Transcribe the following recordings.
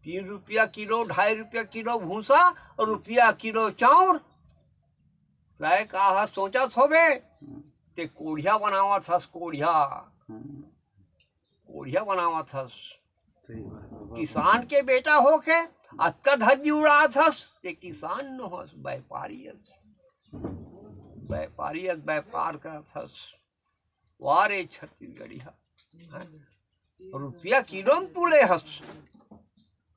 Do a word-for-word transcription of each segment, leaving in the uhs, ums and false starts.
तीन रुपया किलो, ढाई रुपया किलो भूसा और रुपया किलो चाउर। तय का ह सोचत होबे? ते कोढ़िया बनावत हस, कोढ़िया। हम्म। कोढ़िया बनावत हस। सही बात है, बाबा। किसान के बेटा होके अतका धज्जी उड़ात हस, ते किसान न हस, व्यापारी हस। व्यापारी हस, व्यापार करत हस। वाह रे छत्तीसगढ़िया, हैं? रुपया किलो म तुले हस,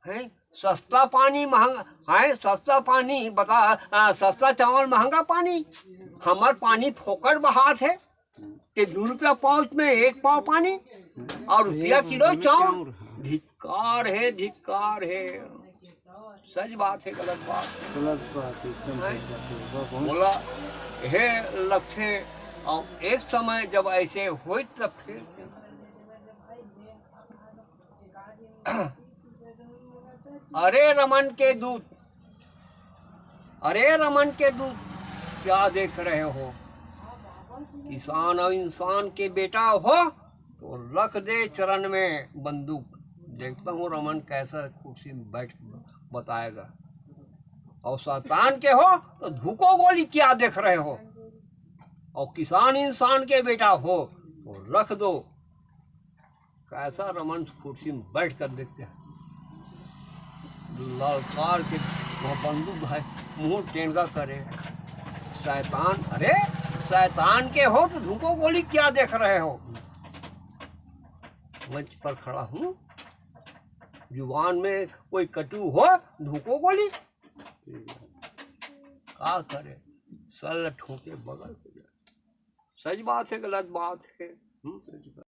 हैं? सस्ता पानी महंगा, हैं? सस्ता पानी बता, आ, सस्ता चावल महंगा पानी, हमर पानी फोकट बहात हे। ते दू रुपया पाउच में एक पाव पानी और रुपया किलो चाउर। धिक्कार हे, धिक्कार हे। सच बात हे, गलत बात हे? गलत बात हे, एकदम सच बात हे। बाबा, बहुत बोला, हे लगथे। और एक समय जब ऐसे होई, तब फिर अरे रमन के दूत, अरे रमन के दूत, क्या देख रहे हो? किसान और इंसान के बेटा हो तो रख दे चरण में बंदूक। देखता हूँ रमन कैसा कुर्सी में बैठ बताएगा। और शैतान के हो तो धुको गोली, क्या देख रहे हो? और किसान इंसान के बेटा हो तो रख दो। कैसा रमन कुर्सी में बैठ कर देखते हैं, ललकार के वह बंदूक है, मुंह टेंगा करे। शैतान, अरे शैतान के हो तो धुको गोली, क्या देख रहे हो? मंच पर खड़ा हूँ, जुबान में कोई कटु हो, धुको गोली। का करे, सल ठोके बगल हो जाए। सच बात हे, गलत बात हे? हम्म, सच बात।